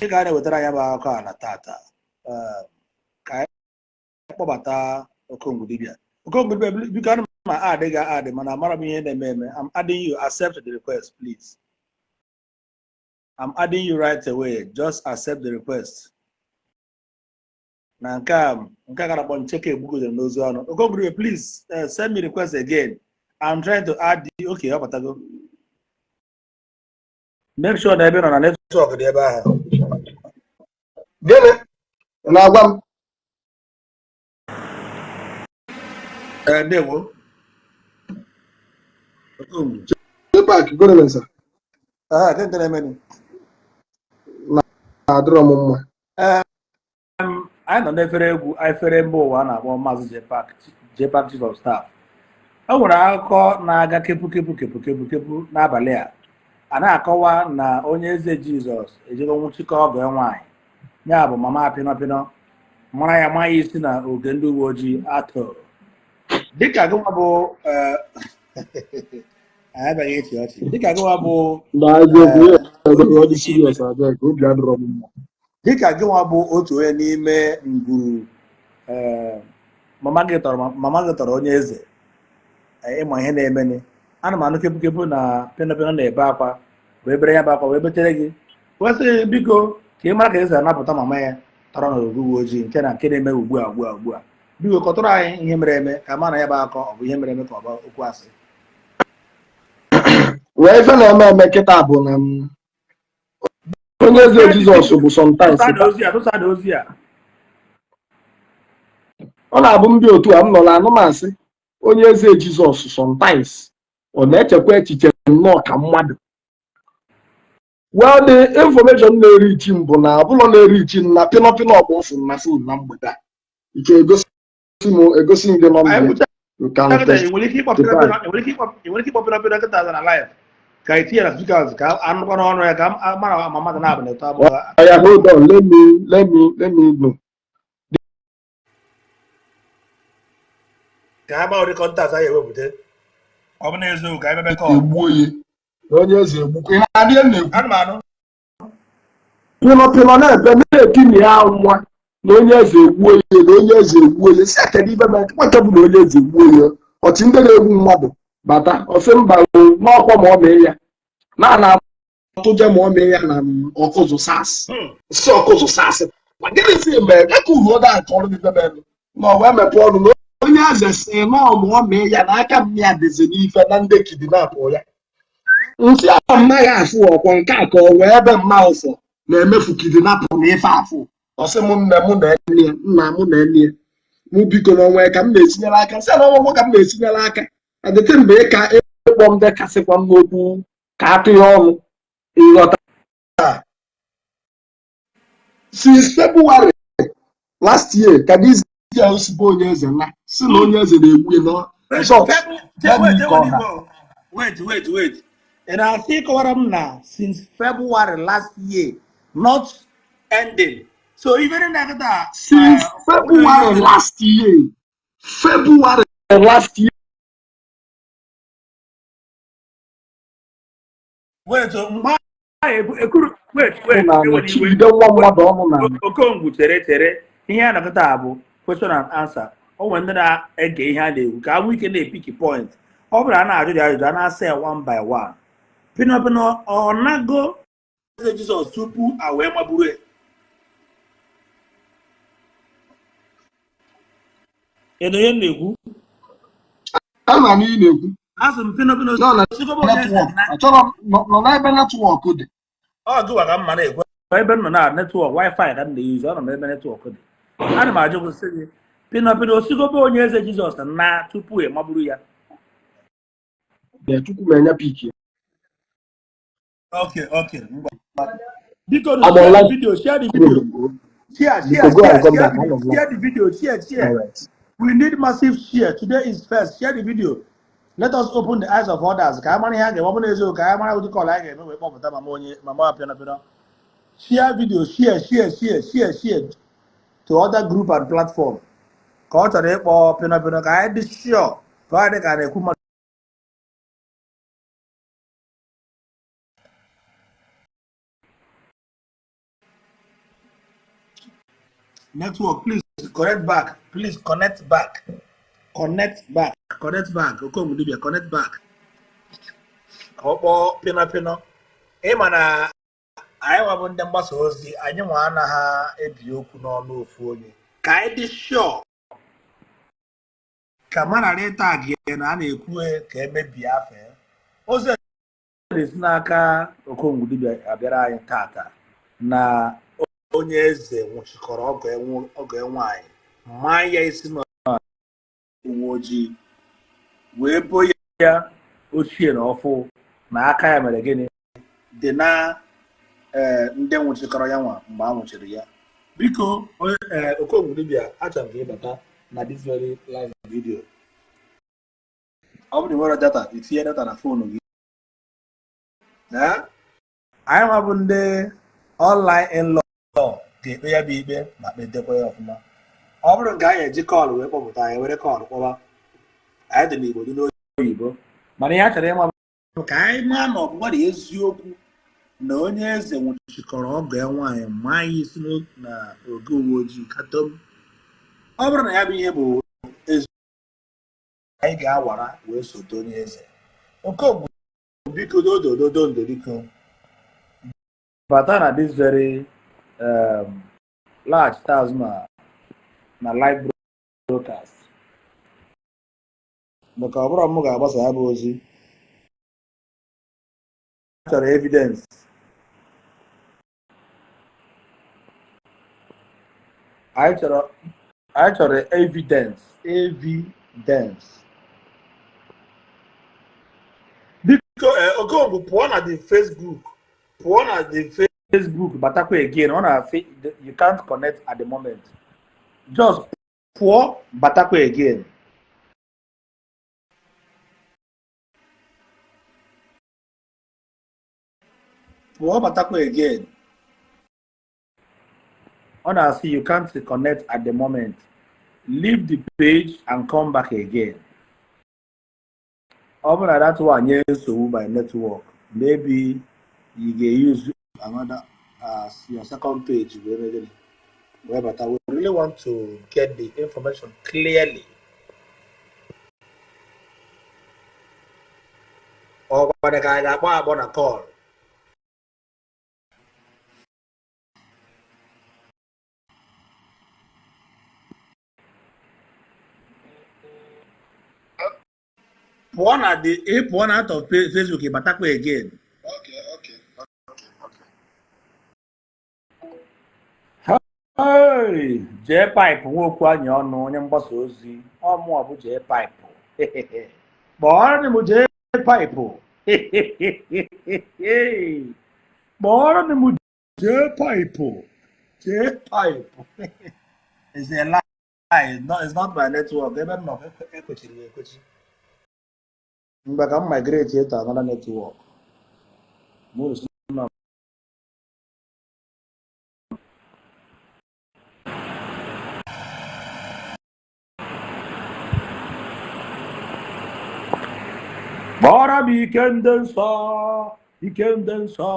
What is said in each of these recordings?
Dịka a na-ewetara ya bụ akụkọ ala tata, ka anyị kpọbata Okongwu dibịa. Okongwu dibịa, biko, ana m adị ga adị, mana amara m ihe na-eme eme. I'm adding you. Accept the request, please. I'm adding you right away. Just accept the request. Na nke a ga-akpọ ncheke egbugodere n'ozu ọnụ. Okongwu dibịa, please, send me request again. I'm trying to add the... Okay, ọ batago. Make sure na ebe ị nọ na network dị ebe ahụ. Gịnị ị na-agwa m? Ee, ndewo, Okongwu. Jpac, good evening, sir. Aha, nke na-eme Na adịrọ m mma. Anyị nọ n'efere egwu, efere mba ụwa a na-akpọ Maazị Jpac, Jpac Chief of Staff. E nwere akụkọ na-aga kepu kepu kepu kepu kepu n'abalị a. A na-akọwa na onye eze Jizọs ejego nwụchikọ ọgọ ya nwaanyị, ya bụ mama Pịnọpịnọ, mara ya maa ya isi na oge ndị uwe ojii atọ. Dịka gịnwa bụ anyị abịaghị ịchị ọchị, dịka gịnwa bụ Na eziokwu, ihe ọ dị serious abịa ka obi adịrọ m mma. Dịka gịnwa bụ otu onye n'ime ngwuru, mama gị tọrọ onye eze, ịma ihe na-emeni. Ana m anụ kepukepu na pịnọpịnọ na-ebe akwa wee bere ya bụ akwa wee betere gị, wee sị biko ka ị mara ka esi anapụta mama ya tọrọ n'ogige uwe ojii, nke na nke na-eme ugbu a ugbu a ugbu a. Biko, kọtụrụ anyị ihe mere eme ka ma na ya bụ akọ ọ bụ ihe mere eme ka ọ bụ okwu asị. Wee ife na-eme eme kịta bụ na m onye eze Jizọs bụ sometimes Tụsa ozi a, tụsa ozi a. Ọ na-abụ ndị otu a m nọ na anụmasị onye eze Jizọs, sometimes ọ na-echekwa echiche nnọọ ka mmadụ. Well, the information na-eri ichi m bụ na ọbụla na-eri ichi m na pịnọpịnọ ọkpọ fụ na phone na mgbede a ike egosi m, egosi m gị nọmba Anyị ya. kwucha You can kịta, ị nwere ike ịkpọ testify. Pịnọpịnọ, ị nwere ike ịkpọ pịnọpịnọ kịta na live ka i tinye na speakers ka anụkwa n'ọnụ ya, ka a mara ma mmadụ na-abụ na eto abụọ. Oya, hold on, let me know. Ka ha gba ụdị contact anyị ewepụta, ọ bụ na eziokwu ka anyị mebe call. Egbuo ya na onye eze egbukwa. Ị na-adị m na-ekwu? Ana m anụ. Pịnọpịnọ na-ebe na-eti na ya nwa na onye eze egbuo ya, na onye eze egbuo ya. Si kedu ibe mere nwata bụ na onye eze egbuo ya? Ọchị ndị na-egbu mmadụ bata, ọsị mba o, n'ọkwa ma ọ mee ya na na atụje ma ọ mee ya na ọkụzụ SARS. Si ọkụzụ SARS ma gịnị si mee ya ka uru ọda nke ọrụ gị mere na ọ wee mepee ọnụ na onye eze si na ọ ma ọ mee ya na aka m ya dịzi n'ife na ndị kidnap ya. Nsị ahụ mmaghị afụ ọkwọ nke a ka ọ wee ebe mma ụfọ na-emefu kidnap na ife afụ. Ọsị m nne mụ na enye nna mụ na enye mụ, biko, na onwe ka m na-etinyere aka. Sị na ọnwụgwọ ka m na-etinyere aka adịte mgbe ịka ịkpọ m dekasịkwa m n'okwu ka atụ ya ọnụ. Ịghọta, since February last year ka this girl si bụ onye eze na si na onye eze na-egbu ya na result. Wait, wait, wait, wait. Ị na-asị ịkọwara m na since February last year, not ending, so even na kịta? Since February last year, February last year. Wait, mgbe ahụ ekuru, wait, wait. Na ewela iwe. Chigide nwa mmadụ ọnụ na Okongwu, chere, chere. Ihe a na-akọta bụ question and answer. O nwere ndị na-ege ihe a na-ekwu ka a nwee ike na-epiki point. Ọ bụrụ a na-ajụ dị ajụjụ, a na-asa ya one by one. Pịnọpịnọ ọ nago eze Jizọs tupu a wee magburu ya? Kedu ihe m na-ekwu? Ama m ihe ị na-ekwu. Asị m pịnọpịnọ Nọ na sigobe onye eze network na achọrọ m nọ n'ebe network dị. Ọ gịwa ka mma na-ekwu. Ebe m nọ na network, wifi ka m na-eyuzu. Ọ nọ n'ebe network dị. Ana m ajụ gị, sị gị, pịnọpịnọ osigobe onye eze Jizọs na tupu ị magburu ya? Bịa, Chukwu ma enye piki. Okay, ngwa, biko. I'm Share the online. video, share the video, share, share. Biko, go Share. and come Share back. the, I'm online. share the video, share, share. All right. We need massive share. Today is first. Share the video. Let us open the eyes of others ka a mara ihe a ga-eme. Ọ bụrụ na eziokwu, ka a mara ụdị call anyị ga-eme wee kpọpụta mama onye mama pịnọpịnọ. Share video, share, share, share, share, share to other group and platform ka ọ chọrọ ịkpọ pịnọpịnọ, ka anyị dị sure, ka ọ dị ka a na-ekwu mmadụ. Network, please connect back. Please connect back. Connect back. Connect back. Okongwu dibịa, connect back. Ka ọ kpọọ pịnọ pịnọ. Ị ma na anyị nwa bụ ndị mgbasa ozi, anyị nwa anaghị ebi okwu n'ọnụ ofu onye. Ka anyị dị sure ka mara ịta gị na a na-ekwu ka emebie afa ya. Ozi a na-esi n'aka Okongwu dibịa abịara anyị tata na onye eze nwụchikọrọ ọgọ ya nwaanyị, maa ya isi na uwe ojii, wee bo ya ochie na ọfụ na aka ya mere gịnị dị na ndị nwụchikọrọ ya nwa mgbe a nwụchiri ya. Biko, Okongwu dibịa, achọrọ m ka ị bata na this very live video. Ọ bụrụ na ị nwere data, itinye data na phone gị. Anyị nwa bụ ndị online in-law ga-ekpe ya bụ ikpe ma kpedekwa ya ọfụma. Ọ bụrụ nke anyị eji call wee kpọpụta, anyị were call kpọba. Anyị dị n'Igbo, dị n'oyibo, mana ihe a chọrọ ịma bụ ka anyị maa na ọ bụkwa na eziokwu na onye eze nwụchikọrọ ọgọ ya nwaanyị, maa ya isi na oge uwe ojii katom. Ọ bụrụ na ya bụ ihe bụ ezi, anyị ga-awara wee sote onye eze. Okongwu, biko, dodododo ndo, biko bata na this very laghachite azụ na live broadcast, maka ọ bụrụ m ga-agbasa ya bụ ozi, chọrọ evidence. Anyị chọrọ evidence, evidence, biko. Okongwu, pụọ na the Facebook, pụọ na the Facebook, batakwa again. Ọ na-asị you can't connect at the moment. Just pụọ, batakwa again. Pụọ, batakwa again. Ọ na-asị you can't connect at the moment. Leave the page and come back again. Ọ bụrụ na that one nye nsogbu by network, maybe you ga-use another as your second page wee mee gịnị, wee bata. We really want to get the information clearly. Ọ gwara ka anyị ga-akpọ akpọ na call. Pụọ na the ị pụọ na out of Facebook, ị batakwa again. Okay. Hey, jee pipe nwa okwu anyị ọnụ, onye mgbasa ozi ọmụọ bụ jee pipe, kpọọrọ m jee pipe, kpọọrọ m jee pipe, jee pipe. It's a lie. No, it's not my network. Ebe m nọ ekwechiri m ekwechi. Mgbe ka m migrate to another network. Mụ si na kpọrọ m ike ndị nsọ, ike ndị nsọ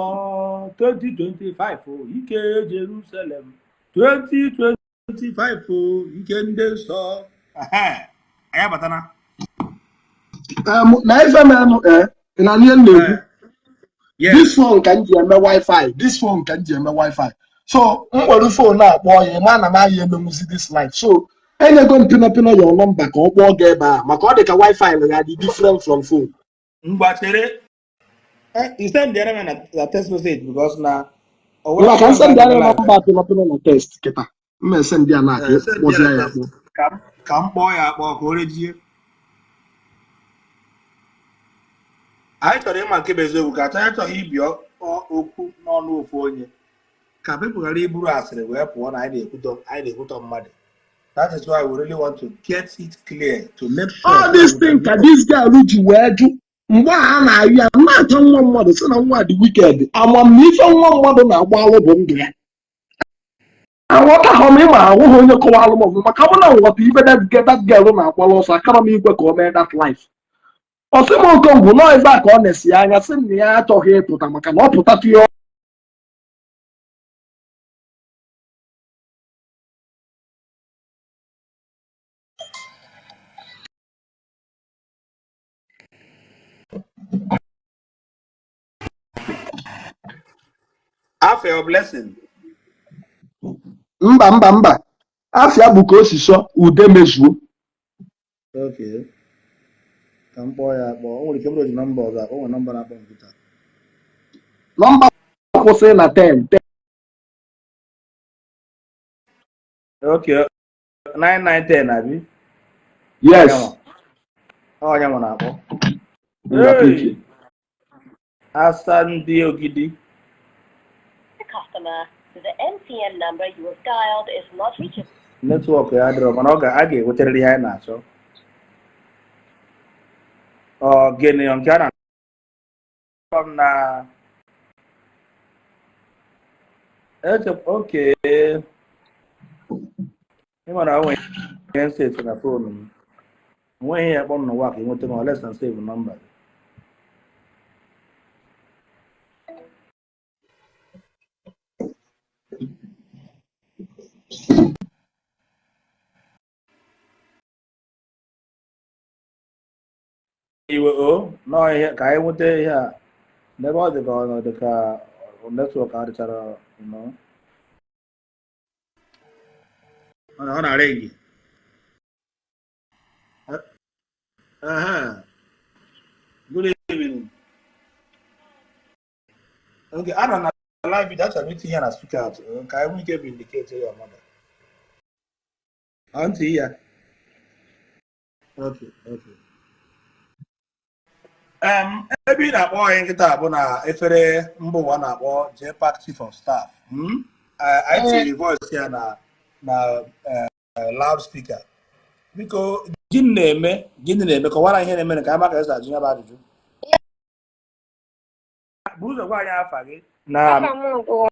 2025 o, ike Jerusalem 2025 o, ike ndị nsọ. Ehe, anyị abatana. Na ife menụ, ị na ihe m na-ekwu? Yes. This phone ka m ji eme wifi, this phone ka m ji eme wifi, so m were phone a kpọọ ya, ma na m aya emenwuzi this live, so enyego m pino pino your number ka ọ kpọọ gị ebe a, maka ọ dị ka wifi ya dị different from phone. Ngwa, chere. You send the other na text message because na ọ Ngwa, ka m were send ya live. Number pino pino na text kịta, m send ya na ka Send ya kpọzie na ya text. akpọ. Ka m kpọọ ya akpọ ka o rejie. Anyị chọrọ ịma nke bụ eziokwu, ka anyị achọghị ibi okwu n'ọnụ ofu onye, ka people ghara iburu asịrị wee pụọ na anyị na-ekwutọ mmadụ. That is why we really want to get it clear to make sure All so that this we thing can ka know. This girl ji wee jụ mgbe a na-ayụ ya na-ata nwa mmadụ, sị na nwa dị wicked. Amamife nwa mmadụ na-agba alụ bụ ndụ ya. Aghọtaghọ m, ịma ahụghị onye kọwalụ m ọfụma, maka ọ bụ na nghọta ibe that girl na-akwala ọsọ, akara m ikwe ka o mee that life. Ọ sị m, Okongwu, nọọ ebe a ka ọ na-esi anya, sị m na ya achọghị ịpụta, maka na ọ pụtatụ ya. Afa ya Blessing? Mba, mba, mba, afa ya bụ ka o si sọ ude mezuo. Okay. Ka m kpọọ ya akpọ. O nwere ike bụrụ o ji nọmba ọzọ. O nwere nọmba na-akpọ nkịta. Nọmba kwụsị na 10. Okay. 9910, abi? Yes. Ọ ya nwa na-akpọ. Ngwa. Hey! Pick. Asa ndị Ogidi. The customer, the MTN number you have dialed is not reachable. Network ya adịrọ, mana ọ ga a ga-enwetarịrị ihe anyị na-achọ. Ọ gịnị nke a na-akpọ m na eche? Okay, ị mara o nwere ihe nseti na phone m. Enweghị ihe akpọ m n'ụwa ka ị nweta m unless na save nọmba gị. Iwe o nọọ ihe ka anyị nweta ihe a n'ebe ọ dị ka ọ dị ka network adịchara. Ọ na-ring. Aha. Good evening. Okay, anọ na live video, achọrọ m itinye ya na speaker ka anyị nwee ike vindicate your mother. Ọ ntị ya. Okay. Ebe ị na-akpọ anyị nkịta bụ na efere mba ụwa na-akpọ JPAC Chief of Staff. Anyị tiri voice ya na loudspeaker. Biko, gịnị na-eme? Gịnị na-eme? Kọwara ihe na-eme ka anyị ma ka esi ajụ ya bụ ajụjụ. Buru ụzọ gwa anyị afa gị na Afa m bụ,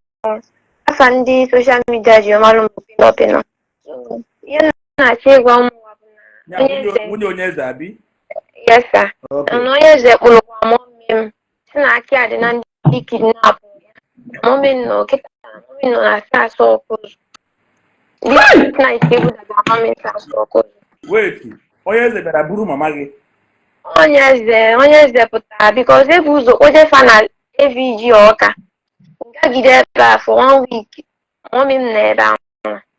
afa ndị social media ji ọmalụ m bụ Pino Pino. So, ihe m na-achọ ịgwa ụmụ ụwa bụ na Ya onye nwunye eze nwunye onye eze, abi? Yes, sir. Okay. Na onye eze kpụrụ gwa mummy m si na aka ya dị na ndị kidnap ya. Mummy m nọ kịta, mummy nọ na SARS Ọkụzụ. This night ebudaga mummy SARS Ọkụzụ. Wait, onye eze bịara buru mama gị? Onye eze pụtara because ebu ụzọ kpoje fa na AVG Ọka. Ngagide ebe a for one week. Mummy m nọ ebe ahụ.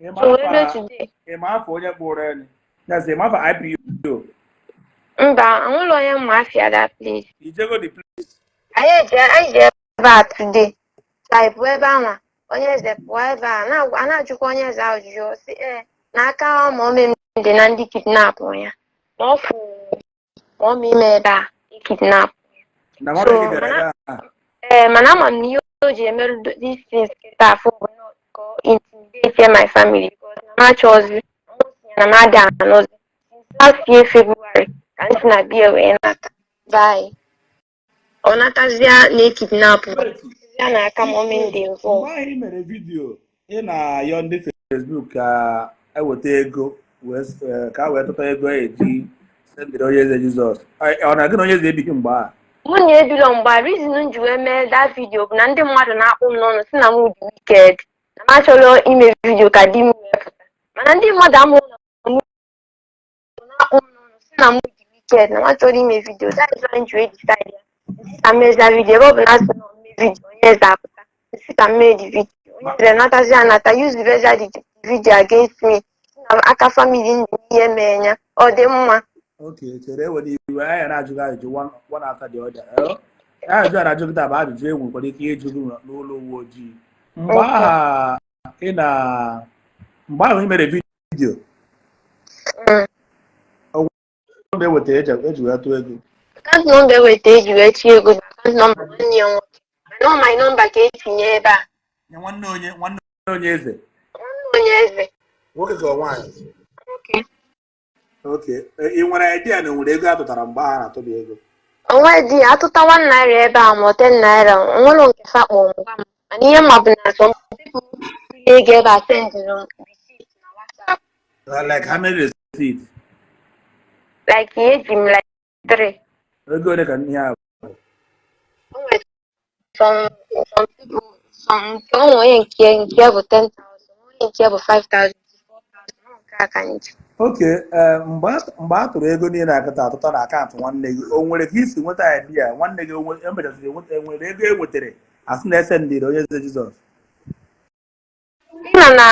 Ị ma So wee ruo afa today. Ị ma afa onye kpụrụ enyi ya sị, ị ma afa IPO? Mba, anwụlọ onye mma afịa that place. Ijego the place? Anyị je ebe a today. Like pụọ ebe ahụ, onye eze pụọ ebe a a na-ajụkwa onye eze ajụjụ, ọ sị ee, na aka mummy m dị na ndị kidnap ya. Na ọ fụ mummy m ebe a kidnap. Na mama So, gị bịara mana ebe a? Ee, mana ama m na ihe o ji emerụ these things kịta afọ bụ na ka ọ intimidate my family because na m achọzi na m adị anọzi. Since last year February ka m si na bia wee nata bye. Ọ natazia na-ekidnap ya na aka mummy m dị involved. Mgbe ahụ ị mere video ị na-ayọ ndị Facebook ka eweta ego wee ka a wee tụta ego eji sendịrị onye eze Jizọs, ọ na gị na onye eze ebighị mgbe a? Mụ na ebilo mgbe a. Reason m ji wee mee that video bụ na ndị mmadụ na-akpụ m n'ọnụ si na m dị wicked, na m achọrọ ime video ka di m wee pụta, mana ndị mmadụ amụrụ na mụ na-akpụ m n'ọnụ si na m dị wicked, na m achọrọ ime video. That is why m ji wee decide ya nsị ka m mezie video. Ebe ọ bụ na asị na mme video, onye eze apụta, nsị ka m mee the video, onye eze natazi anata use bezia the video against me, si na aka family ndị ihe mee ya ọ dị mma. Okay, chere, ewere iwe, anyị na-ajụ gị ajụjụ one after the other. Ajụjụ a na-ajụ gị taa bụ ajụjụ e nwekwara ike ịjụ gị n'ụlọ uwe ojii. Mgbe ahụ ị na mgbe ahụ ị mere video, nọmba ewetara eji wee tụọ ego? Account number eweta eji wee tinye ego bụ account number nwanne ya nwoke, mana ọ my number ka etinye ebe a. Nye nwanne onye eze? Nwanne onye eze. Nwoke ka ọ nwaanyị? Nwoke. Okay, ị nwere idea na o nwere ego a tụtara mgbe ahụ a na-atụba ego? Onwe dị atụta 1 naira ebe a ma ọ 10 naira, onwere nke fa kpọrọ m gwa m, mana ihe mma bụ na some people tụrụ ego ebe a sendịrị m receipt na WhatsApp. Like how many receipts? Like eji m like three. Ego ole ka ihe a bụ? O nwere some people, some nke o nwere onye nke bụ 10,000, onye nke bụ 5,000, 4,000, ọ nke a ka nji. Oke, mgbe a tụrụ ego niile akịta atụta na akaụntụ nwanne gị, o nwere ka isi nweta idea nwanne gị emechaziri enweta, enwere ego e nwetara asị na ese ndịrị Onye Eze Jizọs? Ịma na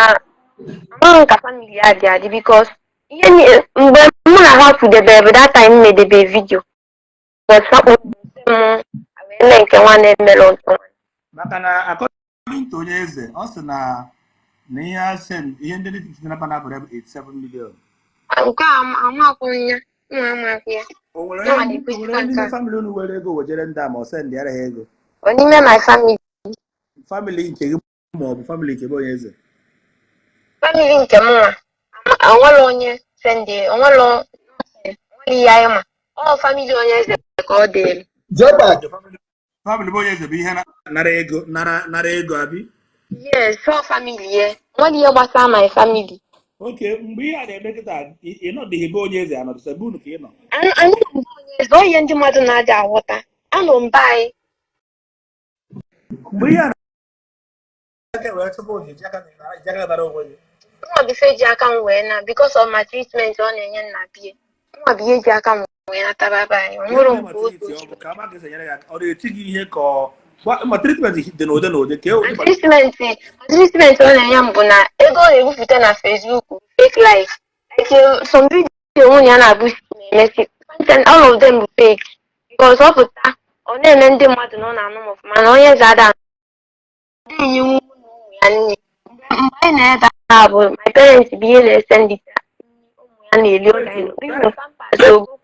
amaghị m ka family ya dị adị, because ihe mgbe mụ na ha kwudebe bụ that time m medebe video, but ha kpọrọ m sị m wee mee nke nwa na-emelụ nke nwa. Maka na according to Onye Eze, ọ sị na ihe asị ihe ndị dị na panapụrụ bụ 87 million. Nke a amakwu ya, mụ amakwu ya. O nwere Ya nwa onye na-ekwuzi o nwere onye nke n'ime a. family unu were ego wejere ndị a ma ọ sendịara ha ego? Ọ n'ime my family? Family nke gị ma ọ bụ family nke be Onye Eze. Family nke m nwa, onwere onye send, onwere onwere ihe anyị ma. Ọ family Onye Eze ka ọ dị. Jebak. Family bụ Onye Eze bụ ihe nara ego, nara ego, abi? Yes, ọ family ya, onwere ihe gbasara my family. Oke, mgbe ihe a na-eme kịta, ị nọdịghị be Onye Eze, anọdụsị ebe unu ka ị nọ? Anyị nọ mba Onye Eze. Ọ ihe ndị mmadụ na-adị aghọta, anọ mba anyị. Mgbe ihe a na-aka wee chụpụ gị, ji aka nara onwe gị? Nwa bụ ife ji aka m wee na because of my treatment ọ na-enye nna bie. Nwa bụ ihe ji aka m wee nataba be anyị. O nwere mgbe otu Ọ bụ ka ama ga-esi enyere gị aka, ọ na-eti gị ihe ka ọ ma treatment dị n'ụdị n'ụdị ka e Ma treatment ọ na-enye m bụ na ego ọ na-ebupụta na Facebook, fake life, like some video nwunye ya na-abụ na-emesi content, all of them bụ fake, because ọ pụta, ọ na-eme ndị mmadụ na ọ na-anụ m ọfụma, na Onye Eze ada enye nwu na ụmụ ya nne. Mgbe anyị na-ebe a bụ my parents bụ ihe na-ese ndị ụmụ ya na-eli oge anyị nọ, even pampers ogo.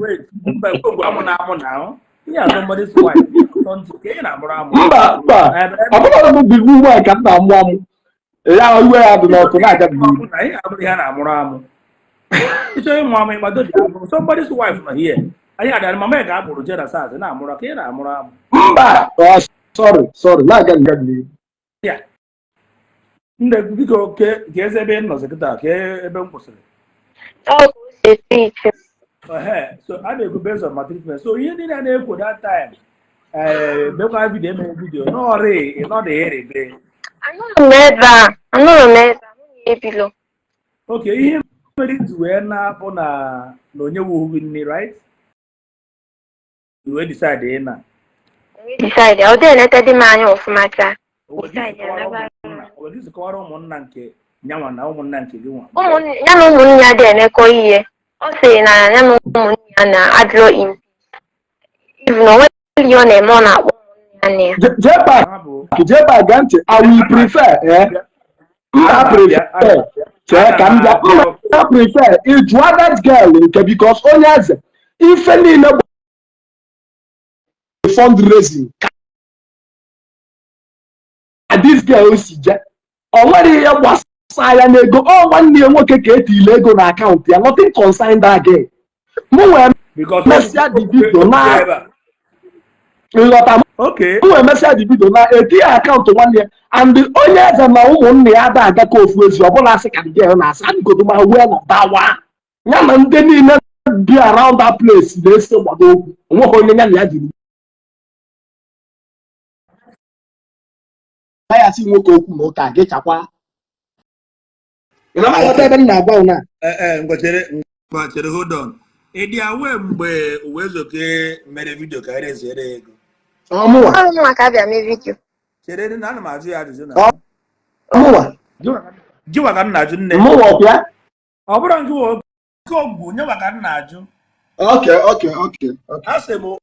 Wait, mba, gwogwo, amụ na amụ na ahụ ihe a, somebody's wife, something ka ị na-amụrụ amụ. Mba, mba, ọ bụrụ na bụ nwaanyị ka m na-amụ amụ ya, iwe ya dị n'ọkụ na-aga n'ihu. Na ihe abụrụ ihe a na-amụrụ amụ, ịchọ ịmụ amụ, ịgbado dị amụ. Somebody's wife nọ here, anyị adara mama ya ga-akpụrụ jee na SARS na-amụrụ ka ị na-amụrụ amụ. Mba, ọ sorry, sorry, na-aga n'ihu. Ya nne, biko, ke ka eze ebe ị nọzi kịta, ka ebe m kwụsịrị. Ọ ka o si esi ite. Ehe, so a na-ekwu based on my treatment, so ihe niile a na-ekwo that time, ee, mekwa video, emere video n'ọrị ịnọdụ erebe. Anụrụ m ebe a, anụrụ m ebe a, mụ na ebilo. Oke, ihe mere iji wee na-abụ na onye wuhu gị nne, right, i wee decide ị na Decide, ọ dị enete dị m anya ọfụma taa. O nwere ike ịkọwara ụmụnna, o nwere ike ịkọwara ụmụnna nke nyanwa na ụmụnna nke gị nwa? Ụmụnne ya na ụmụnne ya dị emekọ ihe. Ọ sị na ya na ụmụnne ya na-adịrọ in peace. Even o nweghị ihe ọ na-eme, ọ na-akpọ ụmụnne ya na ya. Jebak. Ha bụ Jebak, gee ntị. I will prefer, mma prefer, chee ka m bịa, mma prefer ị jụọ that girl nke, because Onye Eze ife niile bụ fundraising ka this girl si je. Ọ nwere ihe gbasara ya n'ego. Ọ nwanne ya nwoke ka etile ego na akaụntụ ya. Nothing concern that girl. Mụ nwee Because mesịa the video na nghọta. M wee mesịa the video na etinye akaụntụ nwanne ya, and Onye Eze na ụmụnne ya ada agakọ ofu ezi ọbụla. Asị ka the girl na-asị adịgodo ma wee nọ dawa ya na ndị niile bi around that place na-ese gbado okwu. Onweghị onye ya na ya jiri ya sị nwoke okwu na ụka gị chakwa. Ị na-aghọta ebe m na-agwa unu a? Ee, ngwa, chere, ngwa, chere, hold on. Ị dị aware mgbe Uwezuoke mere video ka ereziere ego? Ọmụwa. Ọrụ m maka abịa mee video. Chere na ana m ajụ ya ajụjụ na Ọmụwa. Gịnwa ka m na-ajụ, nne. Mụnwa ọkwa? Ọ bụrụ nke oke ogwu nyenwa ka m na-ajụ. Okay. A sị m,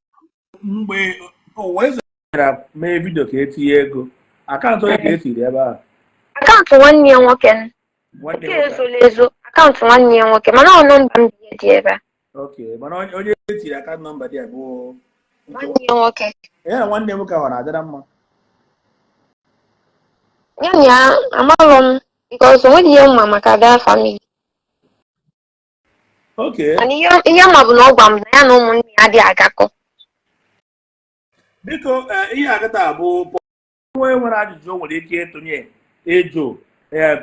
mgbe Uwezuoke mee video ka etinye ego, akaụntụ onye ka etiri ebe ahụ? Akaụntụ nwanne ya nwoke. Nwanne Nke nwoke. ezola ezo, akaụntụ nwanne ya nwoke, mana ọ nọmba m bụ ihe dị ebe a. Ok, mana onye etiri akaụntụ nọmba dị ya bụ nwanne ya nwoke. Ya na nwanne m nwoke ahụ na-adịra mma? Ya na ya amarọ m, because o nweghị ihe mma maka that family. Mana ihe ma bụ na ọ gwa m na ya na ụmụnne ya adịghị agakọ. Biko, ihe akịta bụ onye nwere ajụjụ o nwere ike ịtụnye ịjụ.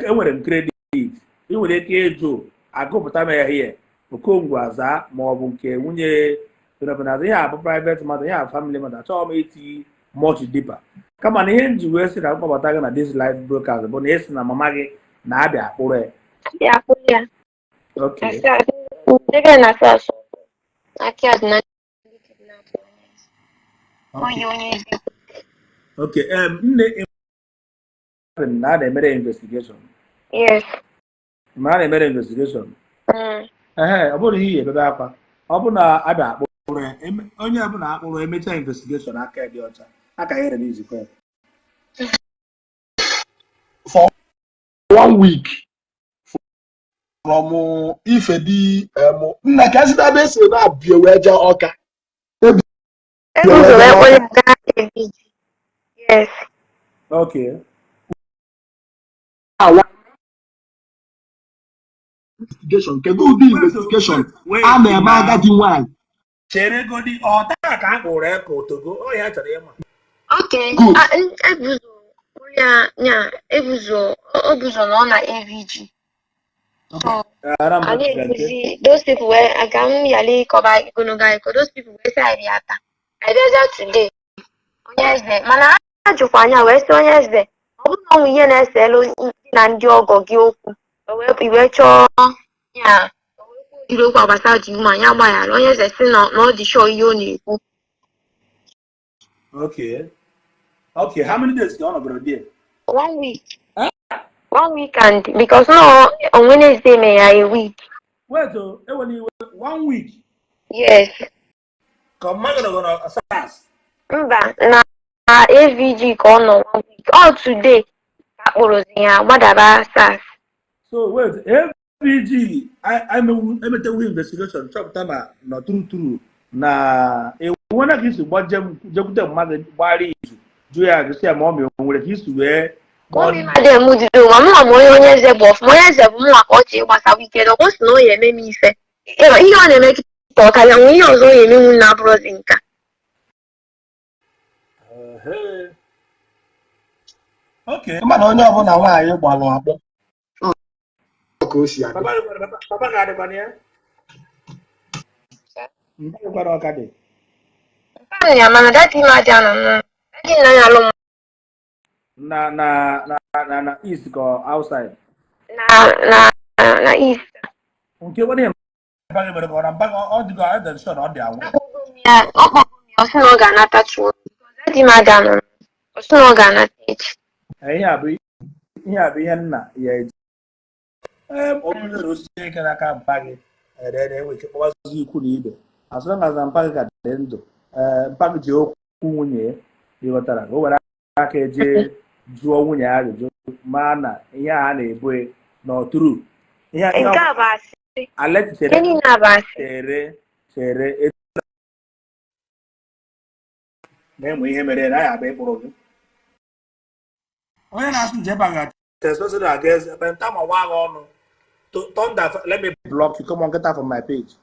Enwere m credit, ị nwere ike ịjụ, agụpụta m ya here, Okongwu aza, ma ọ bụ nke nwunye Tonapanaza. Ihe a bụ private matter, ihe a family matter. Achọghị m iti much deeper, kama na ihe m ji wee sị ka m kpọbata gị na this live broadcast bụ na ị sị na mama gị na-abịa akpụrụ ya. Ya akpụrụ ya. Okay. Debe na SARS. Aka ya dị na ndị kidnap onye eze. Okay. Onye onye eze. Okay. Nne, na a na-emere investigation. Yes. Ma a na-emere investigation. Ehe, ọ bụrụ ihe ebebe akwa, ọ bụ na abịa akpụrụ ya, onye ọbụla akpụrụ emechaa investigation, aka ya dị ọcha, aka ya release kwa ya. For one week from Ifedi nna ka esi ebe esi na-abịa wee jee Ọka. Ebu ụzọ wee kpọrọ ya gaa AVG. Yes. Okay. Awa investigation, kedu ụdị investigation a na-eme agadi nwanyị? Chere godi, ọ taa ka a kpụrụ ya ka otogo ọ ya chọrọ ịma. Okay. Good. Ah, ebu ụzọ kpụrụ ya nya ebu ụzọ o bu ụzọ nọ na AVG. So Anambra a nke na-ekwuzi those people wee aga m yala ịkọba ogologo akụkọ, those people wee sị anyị bịa taa, anyị bịaza today, onye eze mana a jụkwa anya wee sị onye eze, ọ bụrụ na ọ nwe ihe na-eselu gị na ndị ọgọ gị okwu, o wee i wee chọọ ya, o wee kwuo jiri okwu gbasara ji ụmụ anyị agbaghara, onye eze sị na ọ dị sure ihe ọ na-ekwu. Okay, how many days ka ọ nọgoro there? One week. Eh? One week, and because no, on Wednesday may ya a week. Wait o, ewela iwe, one week? Yes. Ka mmadụ nọgoro SARS? Mba, na AVG ka ọ nọ one week. All today ka akpụrụzi ya gbadaba SARS. So wait, AVG emetewu investigation, chọpụta na nọ true true na enwere ka isi gbaje jekwute mmadụ gbara izu, jụ ya ajụ, sị ya ma ọ ma o nwere ka isi wee Mummy madam m jiri ụwa mụnwa ma onye eze bụ ọfụma, onye eze bụ mụnwa ka ọ ji ịgbasa weekend ọ kwụsị na ọ ya eme m ife. Ịma, ihe ọ na-eme kịta ọ karịa nwe ihe ọzọ ọ ya emenwu na abụrụzi nka. Ehe. Okay. Mana onye ọbụla nwaanyị gbalụ akpọ ọ ka o si adị. Papa ga-adịkwana ya. Mpa dịkwana ọka dị. Mpa ya, mana daddy m adị anọ n'ụlọ. Daddy na ya alụ m. Na east ka ọ outside? Na east. Nke nwere ihe mpa gị mere ka ọ na mpa gị ọ dịgo ọ dị sure na ọ dị awụ. Akpọgo m ya, ọ kpọgo m ya, ọ sị na ọ ga-anata chuo. Daddy m adị anọ n'ụlọ. Ọ sị na ọ ga-anata echi. Ihe a bụ ihe nna ya eji ee ọ bụrụ na osisi ike n'aka mpa gị ere enwe ike kpọwazi ikwu na ibe, as long as na mpa gị ka dị ndụ, ee, mpa gị ji okwu nwunye ya, ịghọtara, o were aka eje jụọ nwunye ya ajụjụ ma na ihe a na-ebo ya na ọ true ihe a. Nke a bụ asị. Aleti, chere. Ihe niile a bụ asị. Chere, chere, na-enwe ihe mere na ya abịa ịkpụrụ gị onye na-asụ nje baga especially against ekpenta ma nwa gị ọnụ. Thunder, let me block you. Come on, get out from my page.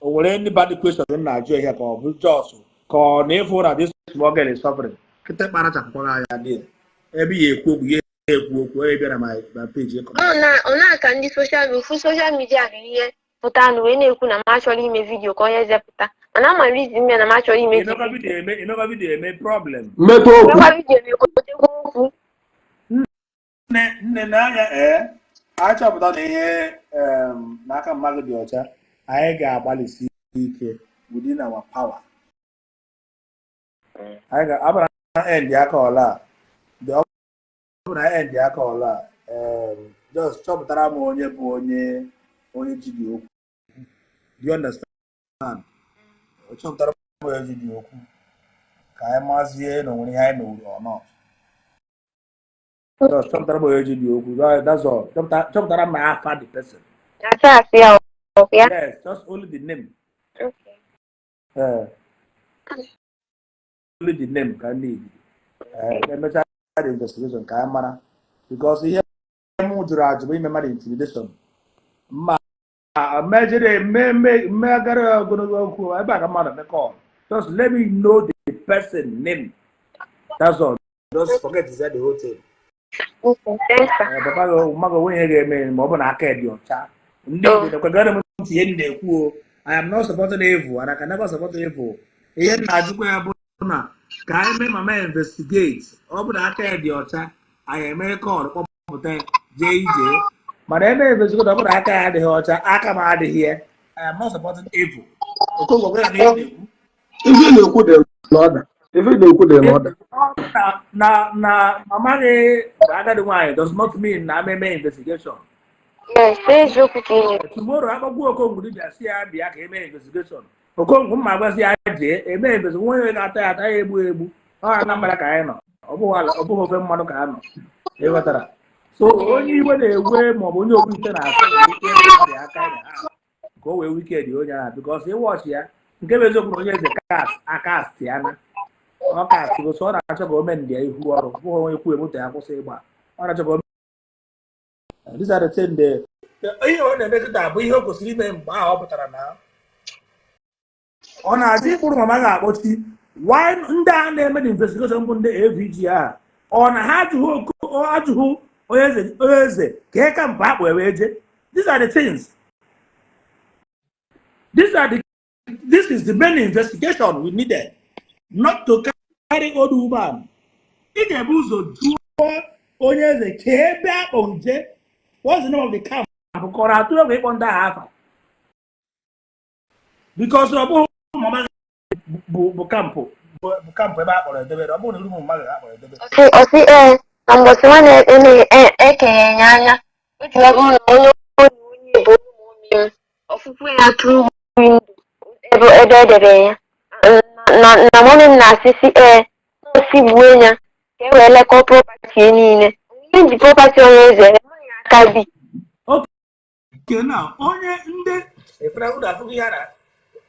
O nwere any bad question m na-ajụ ihe ka ọ bụ jos ka ọ na-efu na this small girl is suffering. Kịta kparachapụkwara anya dị ya ebe ya ekwu okwu, ya ekwu okwu, onye bịara my page ịkọ. Ọ na-aka ndị social ofu social media bụ ihe pụta nụ wee na-ekwu na m achọrọ ime video ka onye zepụta, mana ama reason ya na m achọrọ ime. Emekwa video eme, emekwa video eme problem. Mmetụ okwu. Emekwa video na-ekwotekwa okwu. Nne, nne n'anya, ee, achọpụta na ihe n'aka mmadụ dị ọcha, anyị ga-agbalịsi ike within our power. Anyị ga-abara end aka ọla a. The ọ bụ na end aka ọla a, just chọpụtara m onye bụ onye ji dị okwu. Do you understand? Chọpụtara m onye ji dị okwu ka anyị mazie na o nwere ihe anyị mewuru or not. Just chọpụtara m onye ji dị okwu. That's all. Chọpụtara m afa the person. Asị asị ya ọ ya. Yes, just only the name. Okay. Only the name ka need. Emechaa the investigation ka anyị mara, because ihe m jụrụ ajụ bụ ime mmadụ intimidation ma mejere mmegara ogologo okwu ebe a ka mmadụ mekọ. Just let me know the person name, that's all. Just forget is that the whole thing. Okay. Thanks, sir. Papa gị mmadụ onwe ihe ga-eme ma ọ bụ na aka dị ọcha. Ndị Igbo na-ekwegara m ntị ihe m na-ekwu o. I am not supporting evil and I can never support evil. Ihe m na-ajụkwa ya bụ na ka anyị mee mama investigate, ọ bụ na aka ya dị ọcha, anyị eme call kpọpụta ya. Jee ije, mana eme investigation, ọ bụrụ aka ya adịghị ọcha, aka m adịghị ya. I am not supporting evil. Okongwu, gwara na ihe na-ekwu. Ife ị na-ekwu dị n'ọda. Ife ị na-ekwu dị n'ọda. Na mama gị bụ agadi nwaanyị does not mean na ama eme investigation. Yes, eziokwu ka ị na-ekwu. Tomorrow, akpọgbu Okongwu dibịa, si ya bịa ka eme investigation. Okongwu mma gwazi ya jee eme investigation. Onye ga-ata ya ata ya, egbu egbu. Ọ Anambra ka anyị nọ, ọ bụghị ọ bụghị ofe mmanụ ka a nọ. Ịghọtara? So onye iwe na-ewe maọbụ onye okwute na-asị nwere ike ịrị aka ya ka o wee wicked onye ahụ, because ịwọchị ya, nke bụ eziokwu na onye eze kas akast ya na ọ kast gosi ọ na-achọ ka o mee ndị ya ihu ọrụ, bụghị onye kwu moto ya kwụsị ịgba. Ọ na-achọ ka o. These are the thing ihe ọ na-eme kịta bụ ihe o kwesịrị ime mgbe ahụ ọ pụtara na ọ na-achọ ịkpụrụ mama ga-akpọchi. Why ndị a na-eme the investigation bụ ndị AVG a, ọ na ha ajụghị ajụghị onye eze, onye eze ka ị ka mpa akpụ wee je? These are the things, these are the this is the main investigation we needed, not to carry old woman. Ị ga-ebu ụzọ jụọ onye eze ka ebe akpọ nje, what's the name of the camp, ka ọ na-atụ egwu ịkpọ ndị agha afa, because ọ bụghị mama bụ camp bụ camp ebe a kpọrọ edebere. Ọ bụrụ na iru mmadụ a kpọrọ edebe. Ọsị ee, na mbọsị nwa na-eme ekenye ya anya, o ji wee bụrụ na onye onye bụ ụmụ m ọfụfụ ya through window ebe edebe ya na mummy m na-asị si ee, si gbuo ya ka e wee lekọọ property ya niile. Ihe nji property onye eze emaghị aka bi. Okay, now onye ndị efere ụlọ afụghị ya na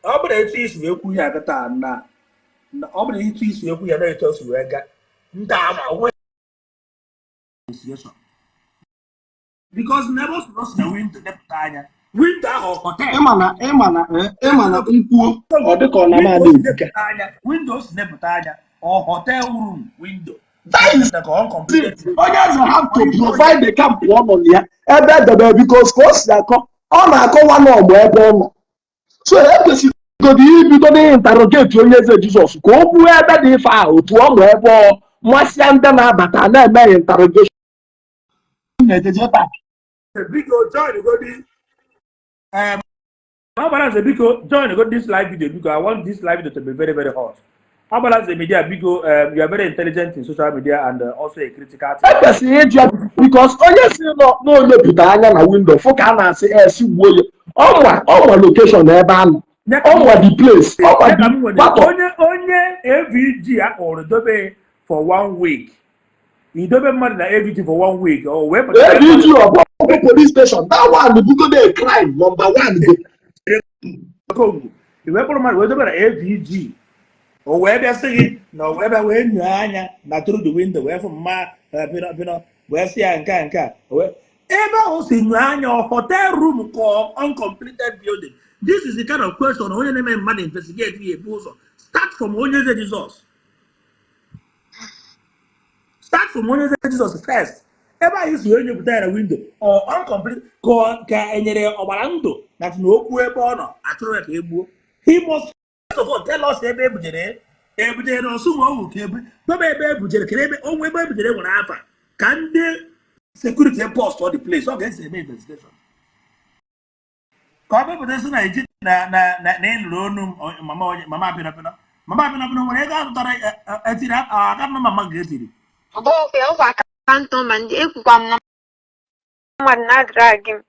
ọ bụrụ etu isi wee kwu ya kịta na ọ bụrụ etu isi wee kwu ya na etu o si wee gaa, ndị ama onwe investigation, because n'ebe o si na o si na window lepụta anya, window ahụ hotel. Ịma na nkwuo, ọ dịka ọ na m ada window o si ebuka. lepụta anya, window o si lepụta anya, ọ hotel room window That is ka uncompleted it. Onye eze have to provide the camp ọ nọ na ya ebe edebe, because ka o si akọ, ọ na-akọwa na ọgbọ ebe ọ nọ, so ekwesịgodo ibido na interrogate onye eze Jizọs ka o kwuo ebe dị ife ahụ, otu ọ nọ, ebe ọ masịa ndị na-abata na-eme interrogation na-ejeje taa. Biko join godi. Agbalanze, biko join go this live video. Biko, I want this live video to be very, very hot. Agbalanze Media, biko, you are very intelligent in social media and also a critical thinker. Ekwesịghị ịjụ ya, because onye si nọ n'olepụta anya na window fụ ka a na-asị esi gbuo ya, ọma location ebe a nọ, ọma the place, ọma Ya ka the m nwere part of onye AVG akpọrọ dobe for one week, idobe mmadụ na AVG for one week, o wee pụta. AVG ọbụ police station, that one bugodo a crime number one go. Kongo i wee kpọrọ mmadụ wee dobe na AVG, o wee bịa sị gị na o wee bịa wee nyoo anya na through the window wee fụ mma pịnọ pịnọ, wee sị ya nke a nke a o wee ebe ahụ si nyoo anya, ọ hotel room ka ọ uncompleted building? This is the kind of question onye na-eme mmadụ investigate ya ebu ụzọ start from onye eze Jizọs, start from onye eze Jizọs first. Ebe anyị si wee nyepụta ya na window, ọ uncomplete ka ka enyere ọgbara ndụ na okwu ebe ọ nọ achụrụ ya ka e gbuo. He must first of all tell us ebe ebujere ebujere na ọsụ ka ebe dobe ebe ebujere kere ebe onwe ebe ebujere nwere afa ka ndị security post ọ the place ọ ga-esi eme investigation, ka ọ bepụta sị na eji na ịnụrụ onu m mama, onye mama pịnọ pịnọ, mama pịnọ pịnọ nwere ego azụtara etiri aka nọ mama ga-etiri. Ọ bụ ọkwa account ma ndị ekwukwa m na mmadụ na-adrag m.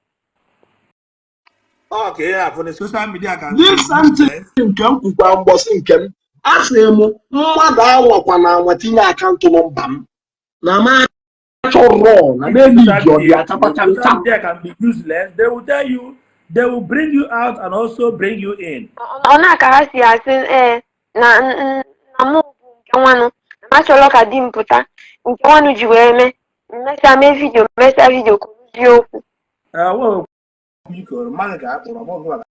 Ọ ka ihe afọ na social media ka This something nke m kwukwa mgbọsị nke m, asị m mmadụ anwakwa na anwa tinye account number m na m achọrọ na n'elu iji ọ dị achakwa cham Social cham. media can be useless. They will tell you, they will bring you out and also bring you in. Ọ na-aka ha si asị ee na mụ bụ nke nwanụ na m achọrọ ka di m pụta nke nwanụ ji wee mee mmesịa mee video, mmesịa video kwuruzie okwu. Well, biko, mmadụ ga-akpọrọ ọ bụghị